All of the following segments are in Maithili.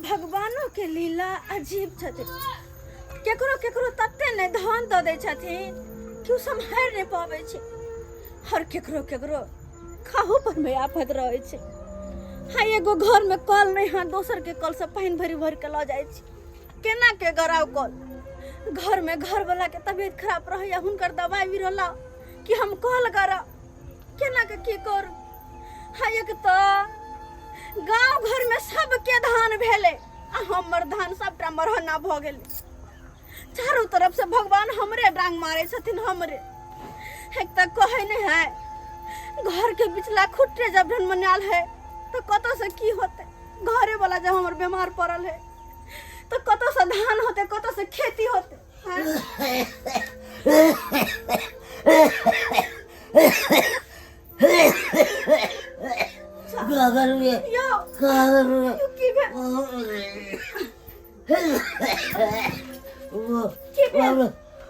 भगवानो के लीला अजीब छथिन। केकरो केकरो तते नहि धन दऽ दै छथिन कि ओ सम्हारि नहि पबै छै, और केकरो केकरो खाहू पर मे आफत रहै छै। हाँ, एगो घर में कल नहीं, हाँ दोसर के कल से पानि भरि भरि के लऽ जाइ छी। केना के गराउ कल? घर में घर वाला के तबियत खराब रहैया, हुनकर दवाई भी रहला कि हम कल गराउ, केना के की करू? हाँ, एक तऽ गाँव घर में सबके धान भेलै आ हमर धान सबटा मरहना भऽ गेलै। चारू तरफ से भगवान हमरे डांग मारे छथिन हमरे। एक तऽ कहै नहि है, घर के पिछला खुट्टे जब ढनमनायल है तो कतऽ से की होतै? घरे वाला जब हमर बीमार पड़ल है तो कतऽ से धान होतै, कतऽ से खेती होतै? हैं? का करू रे? यौ का करू रे? यौ, की भेल? की भेल?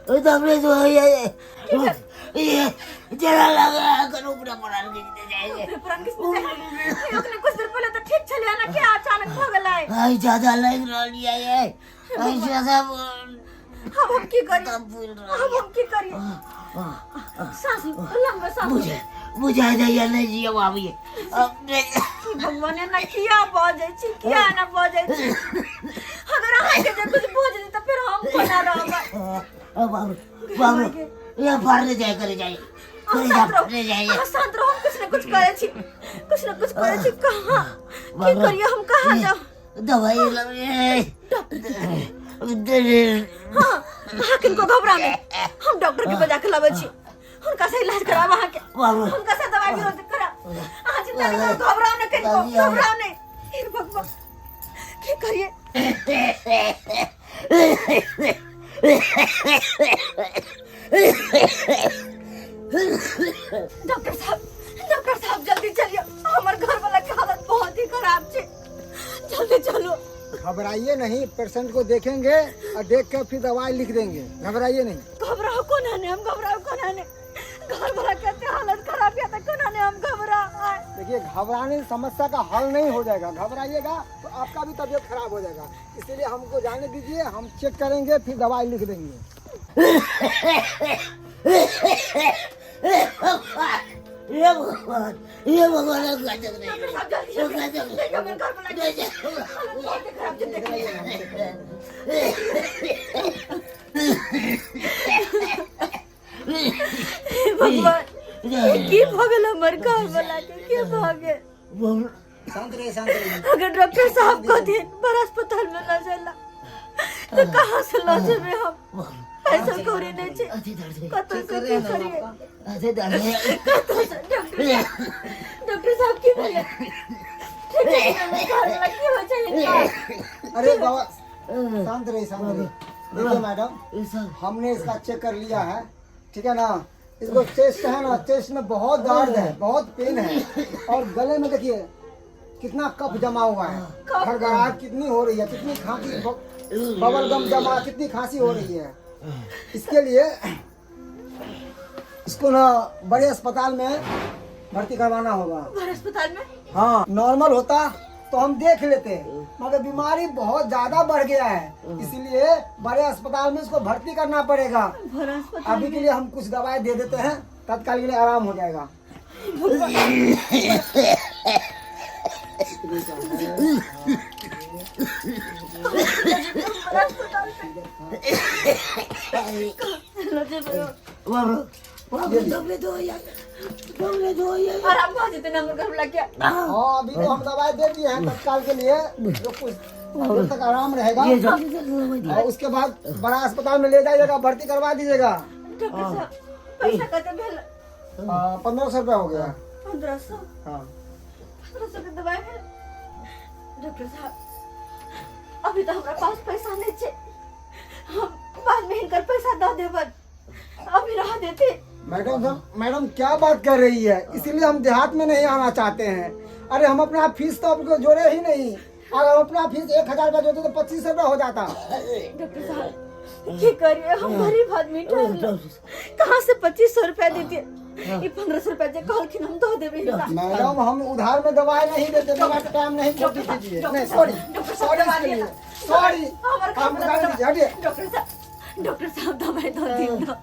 तबले जो ये की भेल? ये जरा लगा कर ऊपर पड़ान के जाए। ओकरे पुरान किस्त से है। ओकरे कुछ देर पहले तो ठीक छलै ना, क्या अचानक भ गेलै? आई ज्यादा लग रहल ये, आई ज्यादा। अब हम की करी? दम फूल रहल। अब हम की करी? सास लंबा सास। मुझे बुझा जाइए नहीं जियो बाबू अब नहीं। की भगवान, एना किया बजै छी, किया एना बजै छी? अगर अहाँके जे कुछ बज दी तऽ फेर हम कोना रहबै? बाबू बाबू, ये फाड़ जाए करे जाए। अहाँ शांत रहू, अहाँ शांत रहू, हम कुछ ने कुछ करै छी, कुछ ने कुछ करै छी। कहाँ की करिए हम, कहाँ जाउ? दवाई लगे। हाँ, अहाँ किनको घबरा नहि, हम डॉक्टर के बजा के लाबै छी, हुनका से इलाज कराब अहाँके, हुनका से दवाई बिरो कराब। अहाँ चिंता नहि करू, घबराउ नहि, किनको घबराउ नहि। हे भगवान, की करिए? डॉक्टर साहब, डॉक्टर साहब, जल्दी चलिए, हमर घर वाला के हालत बहुत ही खराब छै, जल्दी चलो। घबराइए नहीं, पेशेंट को देखेंगे और देख के फिर दवाई लिख देंगे, घबराइए नहीं। घबराओ कोना ने, हम घबराओ कोना ने, घर वाला के एते हालत खराब है त कोना ने हम घबरा? देखिए, घबराने से समस्या का हल नहीं हो जाएगा। घबराइएगा तो आपका भी तबीयत खराब हो जाएगा, इसीलिए हमको जाने दीजिए, हम चेक करेंगे फिर दवाई लिख देंगे। ये भगवान, ये भगवान, गजब नहीं। डॉक्टर साहब, जल्दी चलिए, देखिए हमर घर वाला के हालत बहुत ही खराब छै, देखिए। हे भगवान, ई की भऽ गेल हमर घर वाला के, की भऽ गेल? शांत रहिए, शांत रहिए। अगर डॉक्टर साहब कहथिन बड़ा अस्पताल में लऽ जाय ला तो कहाँ से लऽ जेबै हम? पैसा कौड़ी नहीं छै, कतऽ से की करिए? कतऽ से? डॉक्टर साहब, डॉक्टर साहब, की भेलै? ठीक छै कि नहि? घर वाला की होइ छै हिनका? अरे बाबा, शांत रहिए, शांत रहिए। देखिए मैडम, हमने इसका चेक कर लिया है, ठीक है ना? इसको चेस्ट है ना, चेस्ट में बहुत दर्द है, बहुत पेन है और गले में देखिए कितना कफ जमा हुआ है, घरघराहट कितनी हो रही है, कितनी खांसी, बबल गम जमा, कितनी खांसी हो रही है। इसके लिए इसको ना बड़े अस्पताल में भर्ती करवाना होगा। बड़े अस्पताल में? हाँ, नॉर्मल होता तो हम देख लेते, मगर बीमारी बहुत ज्यादा बढ़ गया है, इसलिए बड़े अस्पताल में इसको भर्ती करना पड़ेगा। बड़ा अस्पताल? अभी के लिए हम कुछ दवाई दे देते हैं, तत्काल के लिए आराम हो जाएगा। बड़ा अस्पताल में लऽ जेबै? आराम भऽ जेतै ने हमर घरवला के? हाँ, अभी तो हम दवाई दे दिए हैं तत्काल के लिए, जो कुछ देर तक आराम रहेगा और उसके बाद बड़ा अस्पताल में ले जाइएगा, भर्ती करवा दीजिएगा। डॉक्टर साहब, पैसा कते भेल? 1500 रुपया हो गया। 1500? हाँ। 1500 के दवाई भेल? डॉक्टर साहब, अभी तो हमरा पास पैसा नहीं छै, हम बाद में हिनकर पैसा दऽ देबनि, अभी रह देते। मैडम साहब, मैडम, क्या बात कर रही है? इसीलिए हम देहात में नहीं आना चाहते हैं। अरे, हम अपना फीस तो आपको जोड़े ही नहीं, अगर हम अपना फीस 1000 रुपया जोड़ते तो 2500 रुपया हो जाता। डॉक्टर साहब, की करिए, हम गरीब आदमी ठहरल, कहाँ से 2500 रुपया देते? ई 1500 रुपया जे कहलखिन हम दऽ देबै हिनका। मैडम हम उधार में दवाई नहीं देते, दवा टाइम नहीं फोटो कीजिए। नहीं सॉरी डॉक्टर साहब सॉरी दवा इसके दिए लिए ना। सॉरी हमर हम घर उधार दीजिए, हटिए। डॉक्टर साहब, डॉक्टर साहब दवाई दऽ दियौ ना।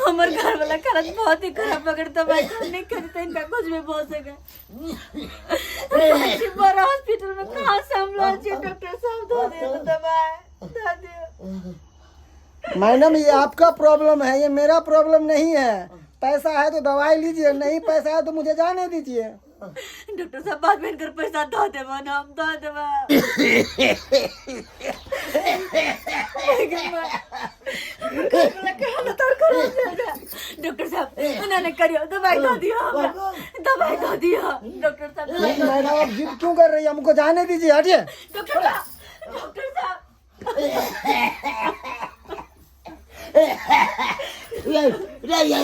हमर घर वाला हालत बहुत ही खराब, अगर दवाई हम नहीं खरीदते इनका कुछ भी हो सके। बड़ा हॉस्पिटल में कहाँ से हम लोग छी? डॉक्टर साहब दऽ दियौ ना दवाई, दऽ दियौ। मैडम ये आपका प्रॉब्लम है, ये मेरा प्रॉब्लम नहीं है। पैसा है तो दवाई लीजिए, नहीं पैसा है तो मुझे जाने दीजिए। डॉक्टर साहब बाद में इनकर पैसा दऽ देबै ना, हम दऽ देबै। डॉक्टर साहब एना नहि करियौ, दवाई दऽ दियौ हमरा, दवाई दऽ दियौ डॉक्टर साहब। नहीं मैडम आप जिद क्यों कर रही है, हमको जाने दीजिए, हटिए। डॉक्टर साहब, डॉक्टर साहब। ये ये ये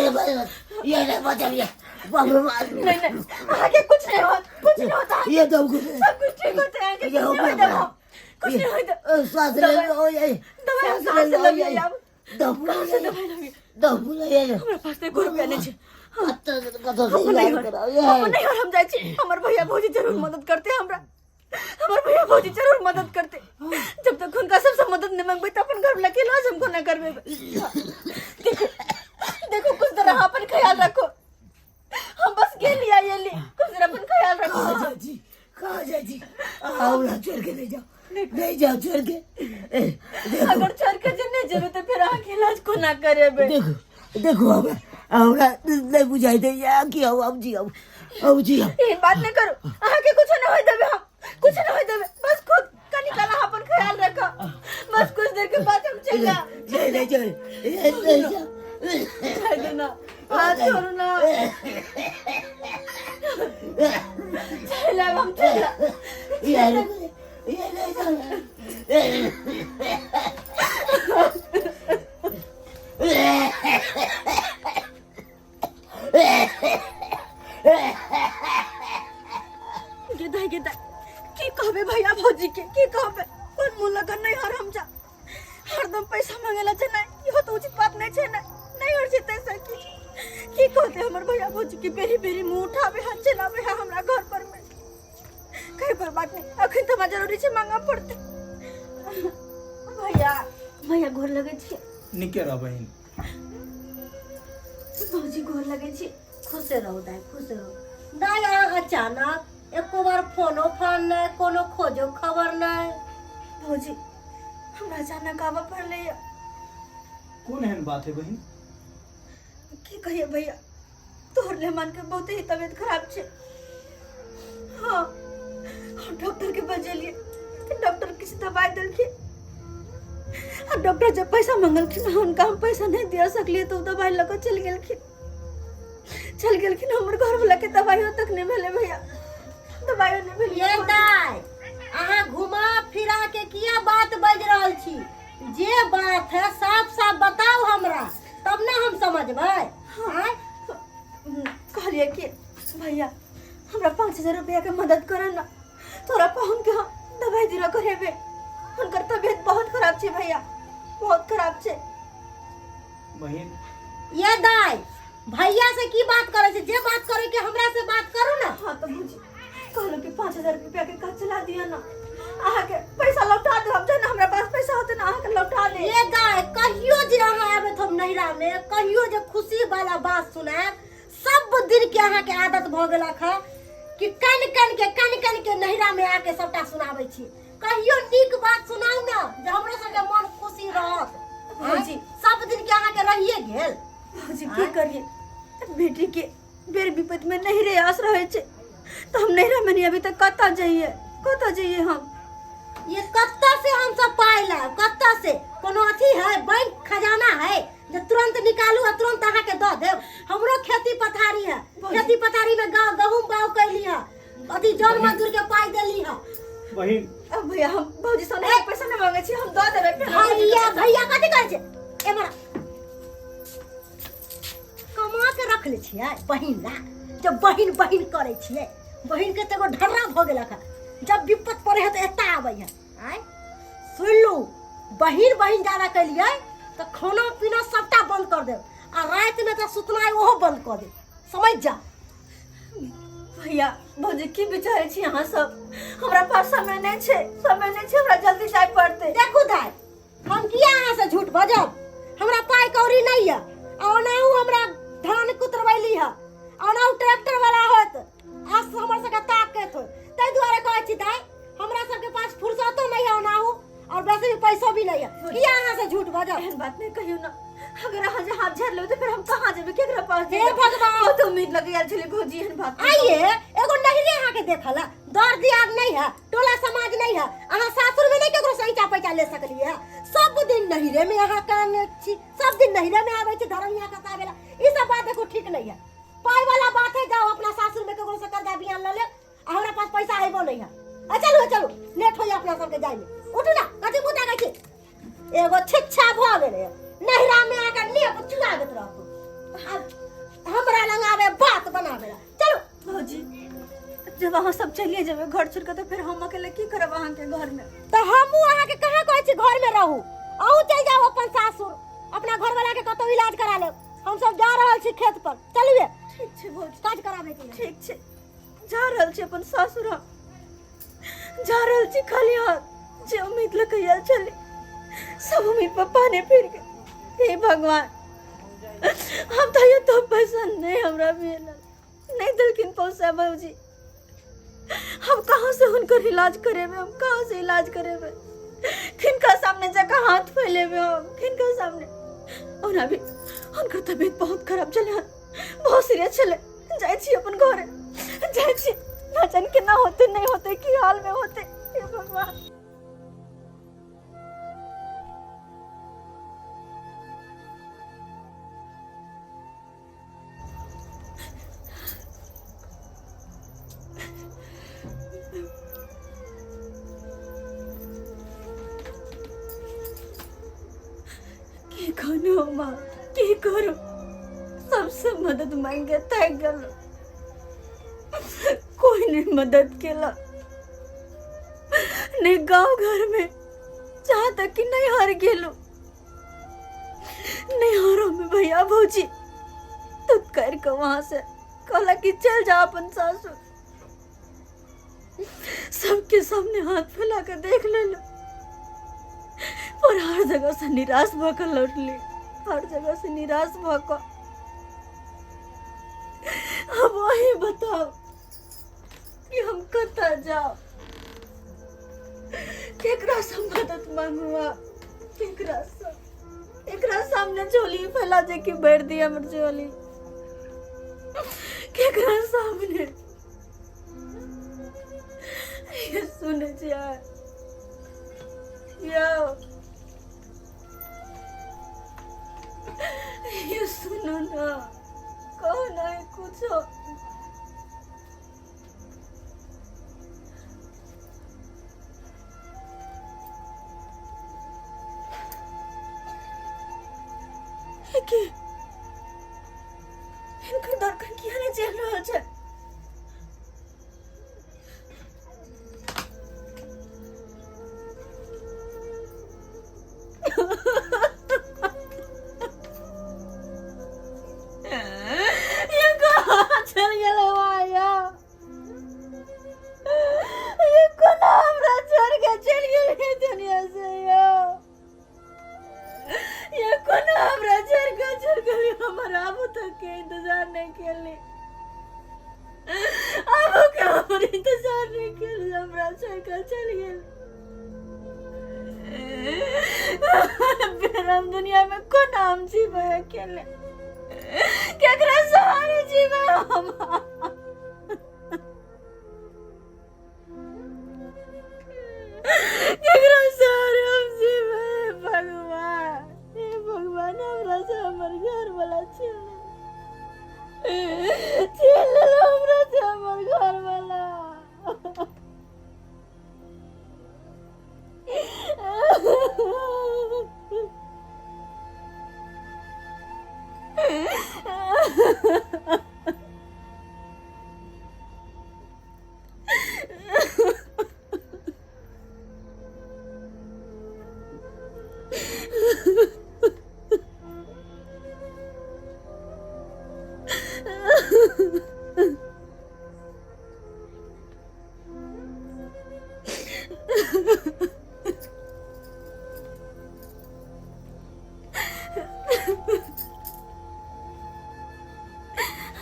ये ये बचा ये बाप रे बाप। नहीं नहीं, अहाँके कुछ नहीं होत, कुछ नहीं होता। ये तो कुछ सब कुछ ठीक होते हैं, ये कुछ हो नहीं होता, गया। कुछ नहीं होता। श्वास ले लो ये। दवाई हम कहाँ से लबियै आब? दम कहाँ से दवाई लबियै? दम ये हमरा पास तऽ एको रुपया नहि छै। कतऽ अपन से नहीं इलाज हो, कराओ अपन ये। नहीं हो, हम जाइ छी। हमर भैया भौजी जरूर मदद करते हमरा, हमर भैया भौजी जरूर मदद करते। जब तक हुनका सबसे मदद नहीं मांगबै तऽ अपन घर वाला के इलाज हम कोना करबेबै? देखो देखो, कुछ देर अहाँ अपन ख्याल रखो, हम बस गेली आ एली, कुछ देर अपन ख्याल रखो। कहाँ जाइ छी, कहाँ जाइ छी? हमरा छोड़ के नहीं जाओ, नहीं जाओ छोड़ के। ए, देखो अगर छोड़ के जे नहीं जेबै तऽ फेर अहाँके इलाज कोना करेबै? देखो देखो, हमरा हमरा नहीं बुझाई दे या कि हम अब जी हम अब जी हम। एहन बात नहीं करू, अहाँके कुछ नहीं होय देबै हम, कुछ नहीं होय देबै। बस खुद कनी काल अहाँ अपन ख्याल रखो, बस कुछ देर के बाद हम चलि जाएब। नहीं नहीं छोड़, ये नहीं जाओ। छोड़ दो ना, हाथ छोड़ू ना, चलि आएब हम, चलि आएब। ये नहीं, ये नहीं जाओ। गेदाइ गेदाइ, की कहबै भैया भौजी के, की कहबै? कोन मुँह लगन नहीं हर हम जा हरदम पैसा मांगेला छै नहीं, इहो तो उचित बात नहीं छै ने, नहीं हर छै तैसा की की कहते हमर भैया भौजी के? बेरी बेरी मुँह उठाबे है, चलाबे है हमरा घर पर में। कहीं कोई बात नहीं, अखन तो हमरा जरूरी छै, मांगऽ पड़तै। भैया भैया गोर लगै छी। नीके रह बहिन। भौजी गोर लगै छी। खुश रहू दाइ, खुश रहू दाइ। अहाँ अचानक एको बार फोनो फान नहि, कोनो खोजो खबर नहि। भौजी हमरा अचानक आबऽ पड़लै। कोन एहन बात है बहिन? की कहिए भैया, तोहर मेहमान के बहुत ही तबियत खराब छै। हाँ, हम डॉक्टर के बजेलिए तऽ डॉक्टर किछु दवाई देलखिन आ डॉक्टर जब पैसा मंगलखिन हुनका हम पैसा नहीं दिया सकलिए तऽ ओ दवाई लऽ कऽ चलि गेलखिन, चलि गेलखिन। हमर घरवला के दवाइयो तक नहीं भेलै भैया, दवाइयो नहीं भेलै। ये दाइ, अहाँ घुमा फिरा के किया बात बाजि रहल छी? जे बात है साफ साफ बताउ हमरा, तब ने हम समझबै। आँय? कहलिए कि भैया हमरा 5000 रुपया के मदद कर ना, तोरा पाहुन के हम दवाई दिला करेबे, हुनकर तबियत बहुत खराब छै भैया, बहुत खराब छै। बहिन ये दाइ, भैया से की बात करे छै? जे बात करे के हमरा से बात करू ना। हाँ तो भौजी कहलहुँ कि 5000 रुपया के काज चला दिअ ना, अहाँके पैसा लौटा देब हम, जहन हमरा पास पैसा होते ना अहाँके लौटा देब। ये दाइ, कहियो जे अहाँ आबे हम नैहरा में, कहियो जे खुशी वाला बात सुनायब, सब दिन के अहाँ के आदत भ गेलक है कि कन कन के कन कन के नैहरा में आके सबटा सुनाबै छी। कहियो नीक बात सुनाउ ना जे हमरो सबके मन खुशी रहत। भौजी। सब दिन के अहाँ के रहिए गेल। भौजी की करिए, बेटी के बेर विपत में नैहरे आस रहे छै, तो हम नैहरा में नहीं अभी तक कतऽ जइए, कतऽ जइए हम? ये कत्ता से हम सब पाइ लायब, कत्ता से? कोनो अथी है, बैंक खजाना है जे तुरंत निकालू आ तुरंत अहाँ के दऽ देब? हमरो खेती पथारी है, खेती पथारी में गहूम बाग कैली है, अथी जन मजदूर के पाइ देली है। बहिन अब भैया हम भौजी से नहीं पैसा नहीं मांगे छी, हम दऽ देबै फेर। भैया भैया कथी कहै छै? एमरा कमा के रख ले छियै बहिन ला, जब बहिन बहिन करै छियै, बहिन के तऽ एगो ढर्रा भऽ गेलक है, जब विपत पड़े है तऽ एता आबै है। आँय सुनि लू, बहिन बहिन ज्यादा केलियै तऽ खाना पीना सबटा बंद कर देब। आ रातिमे तऽ सुतनाइ ओहो बंद कऽ देब समझ जा भैया भौजी की विचारै छी अहाँ सब हमरा पास समय नहि छै समय नहि छै हमरा जल्दी जाय पड़तै देखू दाइ हम किया अहाँ से झूठ बजब हमरा पाइ कौड़ी नहीं है आ ओनाहु हमरा धान कुतरबैली है आ ओनाहु ट्रैक्टर वाला होत आस हमर सबके ताकत होत ताहि दुआरे कहै छी दाइ हमरा सबके पास फुर्सतो नहीं है ओनाहु और वैसे भी पैसो भी नहीं है किया अहाँ से झूठ बजब एहन बात नहीं कहियो ना अगर अहाँ जे हाथ झाड़ लेबै तऽ फेर हम कहाँ जेबै केकरा पास हे जेबै भगवान। बहुत उम्मीद लग गेल छलै भौजी एहन बात नहि आइए एगो नहिरे अहाँ के देखल है दर दियाद नहीं है टोला समाज नहीं है अहाँ सासुर में नहीं केकरो से ऐंचा पैचा ले सकलिए है सब दिन नहिरे में अहाँ कान छी सब दिन नहिरे में आबै छी धरमिया कसाबे ला ई सब बात देखो ठीक नहीं है पाई वाला बात है जाओ अपना सासुर में केकरो से कर्जा बियान ल ले आ हमरा पास पैसा हेबो नहीं है आ चलू चलू लेट हो अपना सबके जाय में उठू ना कथी मुँह ताकै छी एगो छिच्छा भऽ गेलै नहिरा में आकर नेप चुराबैत रहतौ आब हमरा लग आबे बात बनाबे ला चलू भौजी जब अहाँ सब चलिए जेबै घर छोड़ के तऽ फेर हम अकेले की करब अहाँके घर में तऽ हमहूँ अहाँके कहाँ कहै छी घर में रहू अहूँ चलि जाउ अपन सासुर अपना घरवाला के कतौ इलाज करा लेब हम सब जा रहल छी खेत पर चलिए ठीक छै भौजी काज कराबे के ठीक छै जा रहल छी अपन सासुर हम जा रहल छी खाली हाथ जे उम्मीद लऽ कऽ आयल छली सब उम्मीद पर पानी फिर गेल हे भगवान हम तो ये तो पैसा नहीं हमरा मिलल नहीं देलखिन पैसा भौजी हम कहाँ से हुनकर इलाज करेबै हम कहाँ से इलाज करेबै किनका सामने जाकर हाथ फैलेबै हम किनका सामने ओना भी हुनकर तबीयत बहुत खराब छलै बहुत सीरियस छलै जाइ छी अपन घरे जाइ छी ना जान केना होते नहीं होते की हाल में होते हे भगवान की करू माँ की करू सबसे मदद मांगे थाकि गेलहुँ कोई नहीं मदद केला नहीं गांव घर में जहाँ तक कि नहीं हार गेलहुँ नहीं हारो में भैया भौजी तुत कर के वहां से कहला कि चल जा अपन सासुर सबके सामने हाथ फैला के देख ले लो पर हर जगह से निराश भऽ कऽ लौटली हर जगह से निराश भऽ कऽ अब वही बताओ कि हम कतऽ जाओ केकरा से मदद मांगू आब केकरा से एकरा सामने झोली फैला जे कि भरि दिया हमर झोली केकरा सामने ये सुनै छियै यौ ये सुनू ना कहू नहीं कुछो की हिनकर धड़कन किया नहि चलि रहल छै ये कहाँ चल गेलै माया ये कोना हमरा छोड़ के चलि गेलै दुनिया से यौ ये कोना हमरा छोड़ के चलि गेलै हमर आबू तक के इंतजार नहीं केली आबू के हमर इंतजार नहीं केली हमरा छोड़ के चलि गेल फिर हम दुनिया में कोना हम जीबै अकेले केकरा सहारे जीबै हम केकरा सहारे हम जीबै भगवान हे भगवान हमरा से हमर घर वाला छीन छीन लेलो हमरा से हमर घर वाला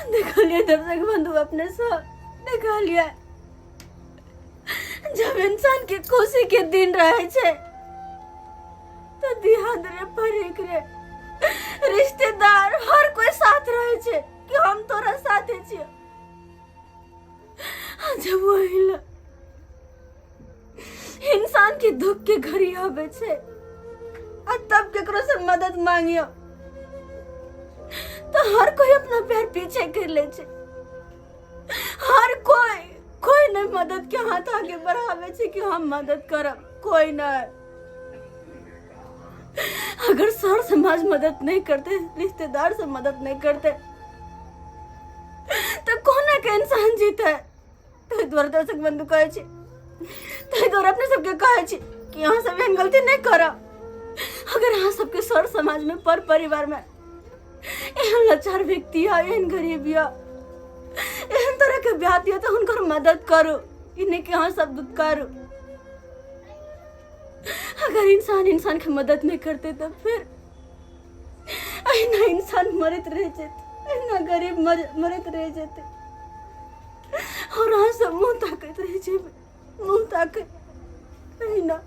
देखलिए दर्शक बंधु अपने सब देखलिए जब इंसान के खुशी के दिन रहे छे तो दिहाद रे फरीक रे रिश्तेदार हर कोई साथ रहे छे कि हम तोरा साथे छियो। आ जब वही ला इंसान के दुख के घड़ी आवे छे आ तब केकरो से मदद मांगियो तो हर कोई अपना पैर पीछे कर ले छे। हर कोई कोई नहीं मदद के हाथ आगे बढ़ावे छे कि हम मदद करब, कोई नहीं। अगर सर समाज मदद नहीं करते, रिश्तेदार से मदद नहीं करते, तो कोना के इंसान जीते। ताहि दुआरे दर्शक बंधु कहै छी, ताहि दुआरे अपने सबके कहै छी कि अहाँ सब एहन गलती नहीं करब। अगर अहाँ सबके सर समाज में पर परिवार में एहन लाचार व्यक्ति है, एहन गरीब है, एहन तरह के ब्याह दिया तो हुनकर मदद करू, ई नहीं कि अहाँ सब दुत्कारू। अगर इंसान इंसान के मदद नहीं करते तो फिर अहिना इंसान मरत रह जेते, अहिना गरीब मरत रह जेते और अहाँ सब मुँह ताकैत रह जेबै, मुँह ताकैत अहिना।